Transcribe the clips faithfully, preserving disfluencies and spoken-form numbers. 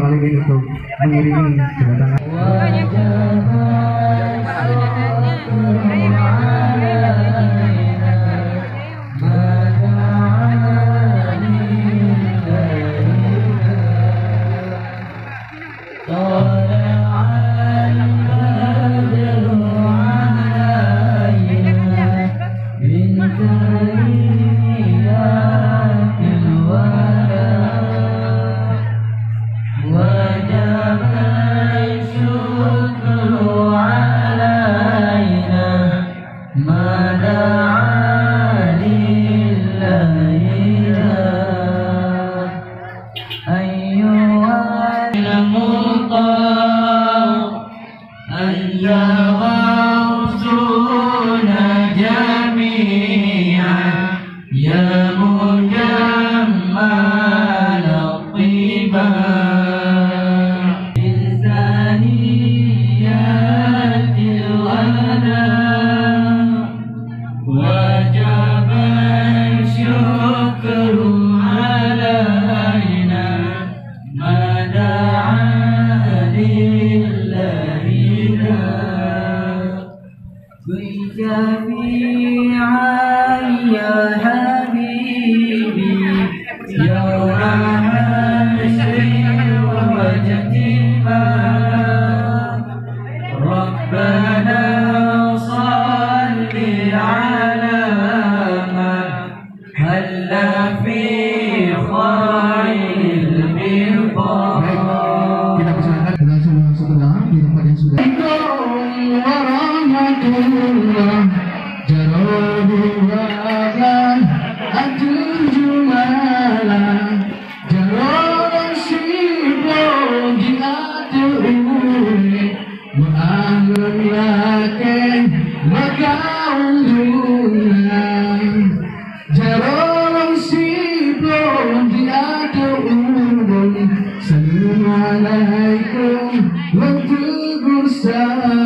Paling untuk mengiringi kedatangan. وجب الشكر علينا ما دعا لله. أيها المطاع، أنت غوثنا جميعا، يا مجمل الطيبة. من ثنيات الوداع، وجب الشكر علينا ما دعا لله داع. كن شفيعا يا حبيبي يوم حشري واجتماع. ربنا صل على من هل في خير البقاع. Baik, kita persilakan langsung masuk ke dalam di tempat yang sudah. Warahmatullah, jaroe dua belas, ateueh jeumala, jaroe sibloe di ateueh ureueng, meu'ah lôn lakée meukawen lôn na. Jaroe sibloe di ateueh ureueng, assalamualaikum lôn teugok saba.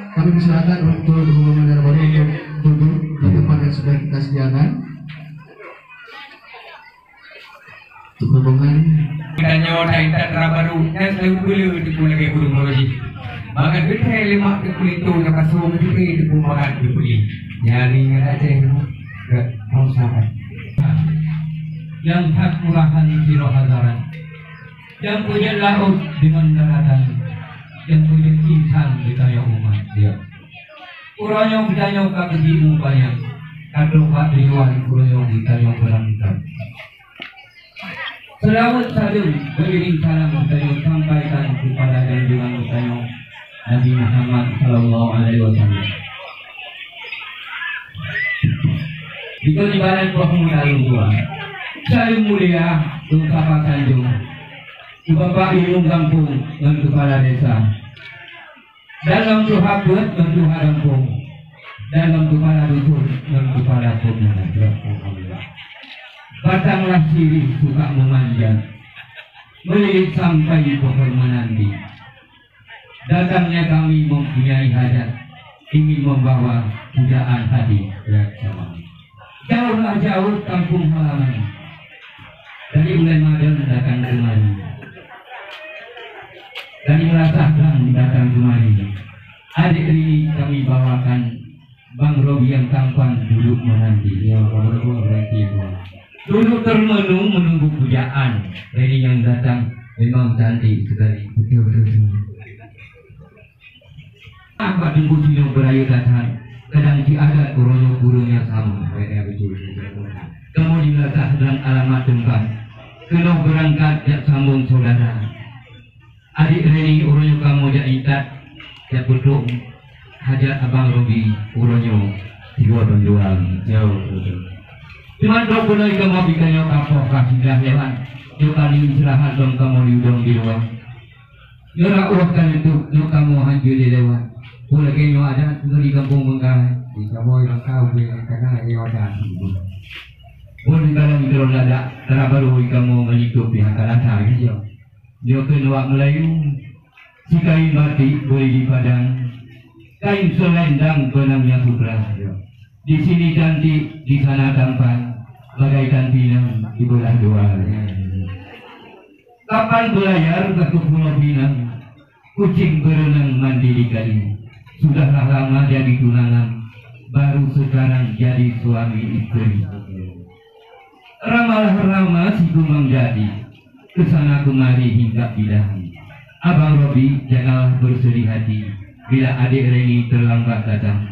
Kami persilakan untuk rombongan dara baru untuk duduk di tempat yang sudah kita sediakan. Rombongan. Geutanyoe taintat dara baru, nyan seuleubeu le teupeu lagée ureueng baroe jih. Mangat geuthée lemak teupeu linto, nyang pasoe meuteupé teupeu mangat teupeu lé. Nyan ngon Aceh nyoe, gét hong sahat. Nyang that murahan sidroe hadarat, nyang peujeuet laôt deungon daratan, nyang peujeuet insan geutanyoe umat. Ya. Uroe nyoe geutanyoe ka geubi mupayah, ka trok bak tujuan uroe nyoe geutanyoe beurangkat. Seulaweuet saleuem beuiring salam geutanyoe sampaikan keupada junjungan geutanyoe Nabi Muhammad sallallahu alaihi wasallam. Dikeue ibarat boh muda lôn tuan. Saleuem mulia lôn sapa sanjong keu Bapak Imum Gampông ngon Keupala Desa. Dan lom tuha peuet ngon tuha gampông, dan lom keupala dukon ngon keupala peumuda. Alhamdulillah. Batang lah sirih suka memanjat, melilit sampai pohon menanti. Datangnya kami mempunyai hajat, ingin membawa pujaan hadiah. Ya, sama. Jauhlah jauh kampung halaman. Dari Ulai Madang datang kemari. Dari Meurasah Blang datang kemari. Adik Rini kami bawakan, Bang Robi yang tampan duduk menanti. Ya, Bang Robi menanti, Bang. Duduk termenung menunggu pujaan. Rini yang datang memang cantik sekali. Betul, betul, betul. Bak teungku sinyoe beurayeuk that-that, kadang cit adat uroe nyoe ureueng nyang sama. Kamoe di Meurasah Blang alamat teumpat, keunoe beurangkat jak sambong syedara. Adik Reni uroe nyoe kamoe jak intat, jak peutrok hajat Abang Robi uroe nyoe tiga tahun dua. Jauh, betul. Teuma trok beunoi kamoe pih tanyoe kapoh ka singgah lewat. Nyoe kali istirahat lom kamoe di udong di luwa. Nyoe rot uroe ka linto, nyoe kamoe han jeuet lé lewat. Peue lagèe nyoe adat nyoe di gampông Meungkai. Di kamoe Meungkai ubé kana nyoe adat. Buet di badan keudroe ladak, dara barô di kamoe meunyoe pih hana lasa, ya. Nyoe keunoe wak Meulayu, si kain batik bri di Padang, kain selendang benangnya sutra. Di sini cantik, di sana tampan, bagaikan pinang di belah dua. Kapal berlayar ke Pulau Pinang, kucing berenang mandi di kali. Sudahlah lama jadi tunangan, baru sekarang jadi suami istri. Ramalah rama si Gumang jadi, ke sana kemari hingga bilahan. Abang Robi, janganlah bersedih hati, bila adik Reni terlambat datang.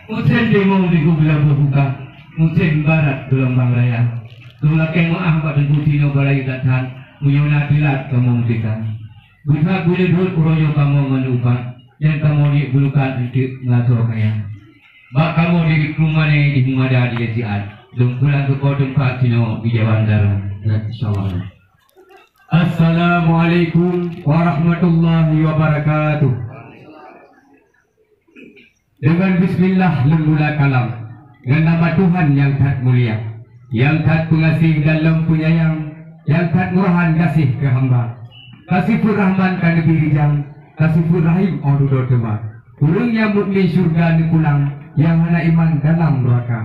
Musim timur di Gubela berbuka, musim barat gelombang raya. Tulakée meuáh bak Teungku Tino Balayu that-that, meunyoe na teulat kamoe meuteuka. Beuthat beuleudeut uroe nyoe kamoe ngon upat, dan kamoe riek beulukat eunteuk meulasoe kaya. Bak kamoe di Krumanée di Humada di Lesiat, lôn pulang keu po teumpat sinoe di Jawan Dara. Ya, insyaallah. Assalamualaikum warahmatullahi wabarakatuh. Deungon bismillah lôn mula kalam, ngon nama Tuhan nyang that mulia, nyang that peungaséh dan lom peunyayang, nyang that murahan gaséh keu hamba. Ka sifeuet Rahman ka neubri rijang, ka sifeuet Rahim 'oh dudoe teuma. Ureuëng nyang mukmin syeuruga neupulang, nyang hana iman dalam neuraka.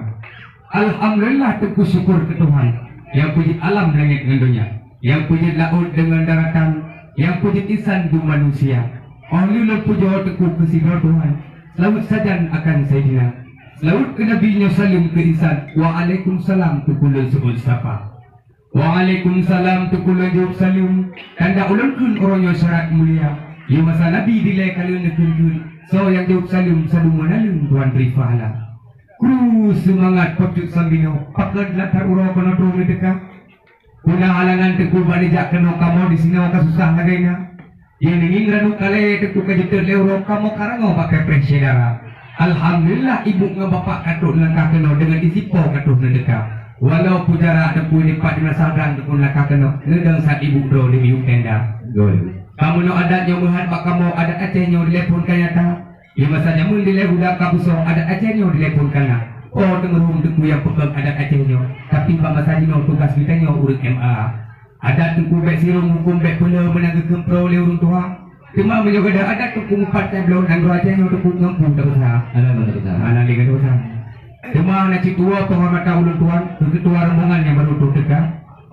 Alhamdulillah, teungku syukur keu Tuhan, nyang peujeuet alam langét ngon donya, nyang peujeuet laôt deungon daratan, nyang peujeuet insan dum manusia. 'Oh lheueh lôn pujoe teungku keu sidroe Tuhan, seulaweuet sajan akan Saidina. Seulaweuet keu Nabi nyoe saleuem keu insan, waalaikumsalam teungku lôn seuôt sapa. Waalaikumsalam teungku lôn jaweueb saleuem, tanda ulôn kheun uroe nyoe syarat mulia. Di masa Nabi dilée ka lheueh neukheun-kheun, soe nyang jaweueb saleuem sadum meunaleueng Tuhan bri pahala. Kru seumangat peucut sambinoe, pakon lam that uroe keunoe troh neuteuka. Peue na halangan teungku bak neujak keunoe kamoe disinoe ka susah lagée na. Di ngieng ranup kalée teungku ka jeuet lé uroe kamoe ka rangoe bak peupreh syedara. Alhamdulillah, ibu ngon bapak ka trok neulangkah keunoe deungon isi po ka troh neuteuka. Walau peue jarak teungku dipat di masa brang teungku neulangkah keunoe, neudong saát ibu droe di miyueb tenda. Betul. Kamoe nyoe adat nyoe meuhat bak kamoe, adat Aceh nyoe dilée phon ka nyata. Di masa jameun dilée budak ka beusoe, adat Aceh nyoe dilée phon ka na. Po teumeuruhem teungku nyang peugah adat Aceh nyoe, tapi bak masa jinoe tugaih geutanyoe ureuëng M A. Adat teungku bék sirông, hukôm bék peuleueh meunan geukheun proe lé ureuëng tuha. Teuma meunyoe gadôh adat teungku meupat nyang bloe nanggroe Aceh nyoe teungku ngon peue tapeugah. Hana lé gadôh peugah. Hana lé gadôh peugah. Teuma na cit dua penghormatan ulôn tuan keu keutua rombongan nyang baru troh teuka.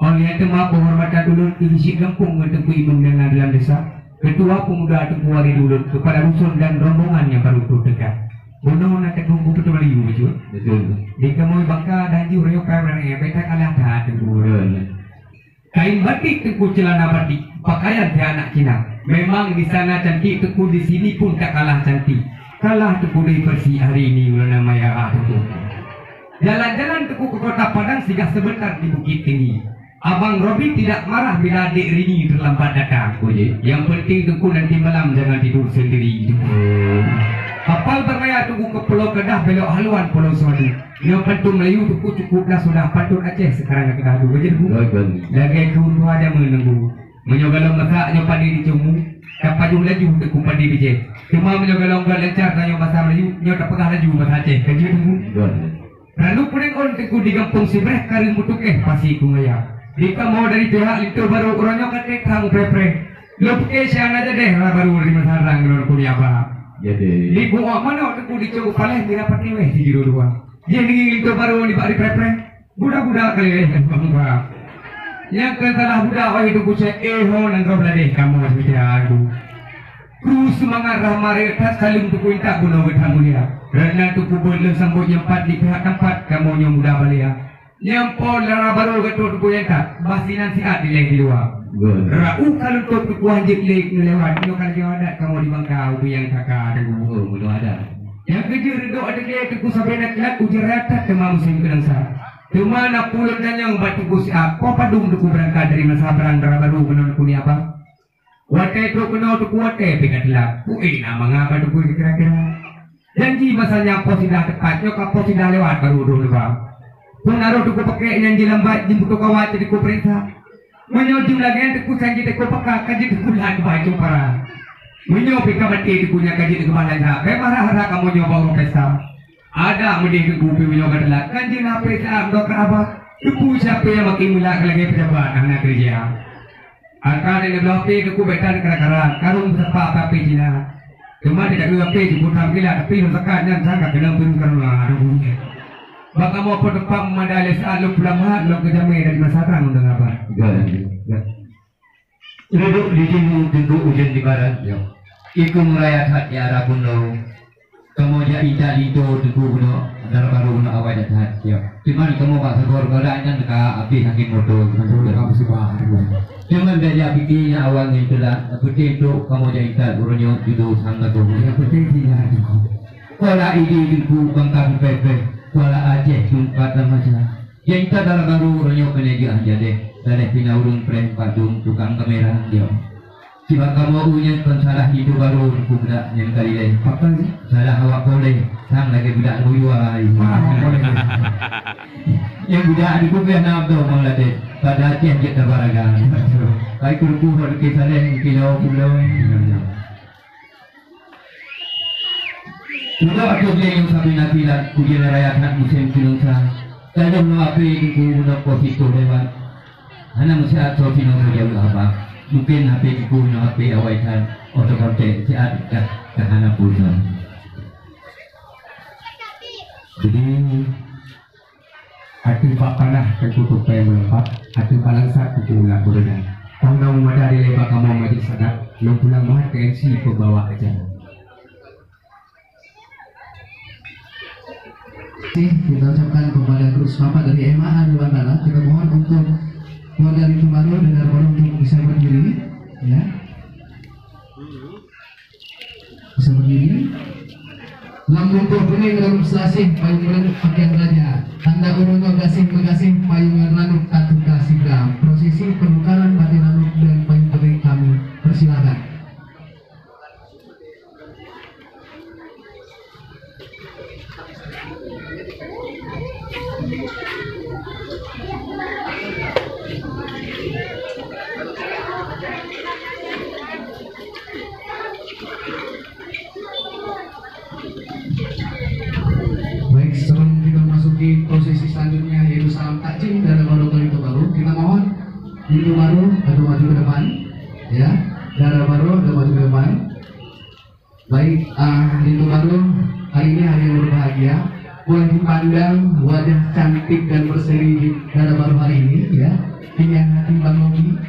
Óh lheueh teuma penghormatan ulôn keu bisék gampông ngon teungku imum nyang na dalam desa. Keutua peumuda teungku waréh ulôn keupada ruson dan rombongan nyang baru troh teuka. Bunoe na teungku kupeue teuma liyu bacut. Betul. Di kamoe bangka dan jih uroe nyoe ka meurangée, bék that kalah that teungku. Betul. Kain batik teungku, ceulana batik, pakaian keu anak Cina. Memang di sana cantik teungku, di sini pun tak kalah cantik. Kalah teungku dari Persik hari ini, ulôn na maya teungku. Jalan-jalan teungku ke Kota Padang singgah sebentar di Bukittinggi. Abang Robi tidak marah bila adik Rini terlambat datang. Oh, ya. Yang penting teungku nanti malam jangan tidur sendiri. Oh. Kapal berlayar teungku ke Pulau Kedah, belok haluan Pulau Suwadi. Nyoe pantun Melayu teungku cukup dah sudah, pantun Aceh sekarang dah kedah dua je teungku. Baik, baik. Lagée keu dua jameun teungku. Meunyoe golom masak nyoe padi di cumu, ka pajoh laju teungku padi bijéh. Teuma meunyoe golom gét lancar tanyoe basa Melayu, nyoe tapeugah laju basa Aceh. Ka jeuet teungku. Baik. Ranup peureung ôn teungku di gampông Sibreh, kareueng meutukéh pasi kungaya. Di kamoe dari pihak linto barô uroe nyoe ka trép that mupreh-preh. Lôn pike syana jadeh rara barô dari masa rang lôn kuliah ba. Jadi. Di kuok manok teungku di cok paleh mira pati wéh di jiro dua. Jih ninggi linto barô nibak di preh-preh. Budak-budak kali eh bangga. Nyang keu salah budak oi teungku cek eh ho nanggroe beladeh kamoe seumita teungku. Kru seumangat rahma rayeuk that saleuem teungku intat bunoe geutanyoe mulia. Rot nan teungku beuet lôn sambot nyang pat di pihak tampat kamoe nyoe muda balia. Nyang po dara barô geutrok teungku nyang that, bah sinan siat dilée di luwa. Betul. Raôh ka lôn tôp teungku hanjeuet lé neulewat, nyoe ka lagée adat kamoe di bangka ubé nyang taka teungku. Oh, betul adat. Nyang keujeuet reudok adak lé teungku sabe na kilat ujeue raya that teuma musém keunong sa. Teuma na peue lôn tanyong bak teungku siat, po padum teungku beurangkat dari masa brang dara barô keunoe teungku ni abang? Watée trok keunoe teungku watée pih ka teulat. Peue na mangat bak teungku kira-kira? Janji masa nyan po sidah teupat, nyoe ka po sidah lewat barô droe leuba. Peue na roh teungku pakek nyan jilambat jimeutoe kawat teungku peuriksa. Meunyoe jeuem lagée nyan teungku janji teungku peka ka jeuet teungku lat keubai cupara. Meunyoe pih ka maté teungku nyan ka jeuet keubai lanjak, bék marah-marah kamoe nyoe bak ureuëng pesta. Adak meudeh teungku pih meunyoe ka teulat, kan jeuet na pesta meudoa keu abah. Teungku siapa nyang makin meulat lagée peujabat hana keureuja. Angka dan dua belas P teungku bék tan kara-kara, karong beusapa api Cina. Teuma tidak dua P jiputang kilat, tapi lôn sakat nyan sang ka keunong piru karuna. Bak kamoe po teumpat meumada lé saat lôn pulang mahat lôn keujamé dari masa rang lôn deungon abah. Gét. Gét. Reudôk di timu, teungku ujeuen di barat, ya. Ikeu meuraya that ya arah bunoe. Kamoe jak intat linto teungku bunoe, dara barô bunoe awai that, ya. Cuman kamoe bak sagoe barat nyan ka habéh angén moto. Aduh, ka musibah. Cuman bèk jak pike nyan awai ngon teulat, peunteng trok kamoe jak intat uroe nyoe judo sang lagoe. Yang penting tinggal teungku. Kuala Idi teungku bangka pipèh-pèh, Kuala Aceh teungku tamaja. Nyang ka dara barô uroe nyoe keuneuk jeuet han jadeh, gadeh pih na ureueng preh padum tukang kamera, yo. Sibak kamoe ureueng nyan kon salah linto barô teungku budak nyan kali lé. Pakon salah awak poleh, sang lagèe budak Lubuyuai. Ah, awak poleh. Nyang budak di Kupiah na Abdul Bangladesh, pada Aceh jeuet tabaraga. Baik teungku, pada ke saleh, kilo pulo. Uroe ateueh lhèe nyoe sabe na kilat, ujeuen raya that musém keuneuk sa. Ka lheueh nyoe hapé teungku bunoe poh sitoh lewat. Hana meusiat soe sinoe meujaweueb haba. Mungken hapé teungku nyoe hapé awai that, oto kontek siat ka, ka hana pulsa. Jadi, ateueh bak panah teungku tupèe meulompat, ateueh bak langsat teungku ulam beureudah. Tang na meumada dilèe bak kamoe majelis adat, lôn pulang meuhat keu M C peubawa acara. Oke, kita ucapkan kepada grup sepakat dari M A A Dewan Tanah, kita mohon untuk keluarga dari Tumbaru dan Darmoro untuk bisa berdiri, ya. Bisa berdiri. Lam bungkôh kunéng ranup seulaseh, payông ranup pakaian raja. Tanda uroe nyoe gaséh meugaséh, payông ranup tatuka sigra. Prosesi penukaran batik ranup dan payông kunéng kami persilakan. Baik, sebelum kita memasuki prosesi selanjutnya, yaitu salam takjim dara barô keu linto barô, kita mohon linto barô agak maju ke depan, ya, dara barô agak maju ke depan. Baik, ah, linto barô, hari ini hari yang berbahagia. Boleh dipandang wajah cantik dan berseri dara barô hari ini, ya. Pilihan hati Bang Robi.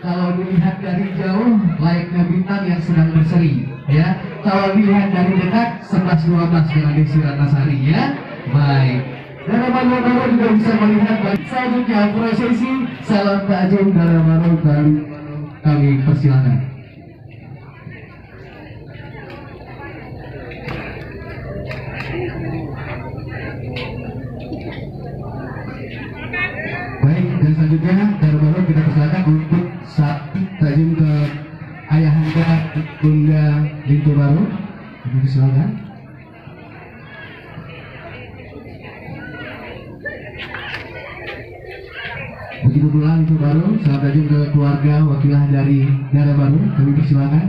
Kalau dilihat dari jauh, layaknya bintang yang sedang berseri, ya. Kalau dilihat dari dekat, sebelas dua belas dengan Desi Ratnasari, ya. Baik. Dara barô juga bisa melihat. Baik, selanjutnya prosesi salam takjim dara barô kami, kami persilakan. Baik, dan selanjutnya, dara barô kita persilakan untuk salam takjim ke ayahanda bunda linto barô. Kami persilakan. Begitu pula linto barô, salam takjim ke keluarga wakilah dari dara barô, kami persilakan.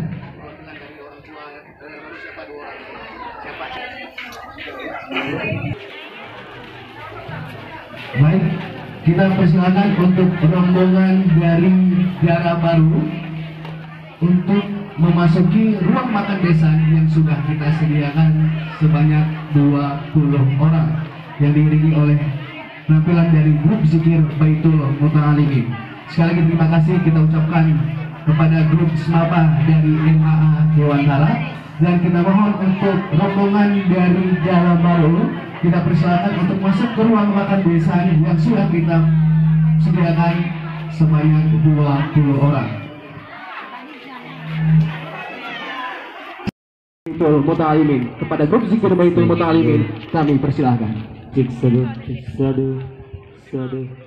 Baik, kita persilakan untuk rombongan dari dara barô untuk memasuki ruang makan besan yang sudah kita sediakan sebanyak dua puluh orang, yang diiringi oleh penampilan dari grup zikir Baitul Muta'alimin. Sekali lagi terima kasih kita ucapkan kepada grup Semapa dari M A A Dewantara, dan kita mohon untuk rombongan dari dara barô kita persilakan untuk masuk ke ruang makan besan yang sudah kita sediakan sebanyak dua puluh orang. Baitul Muta'alimin. Kepada grup zikir Baitul Muta'alimin, kami persilahkan. Cek satu, cek satu, satu.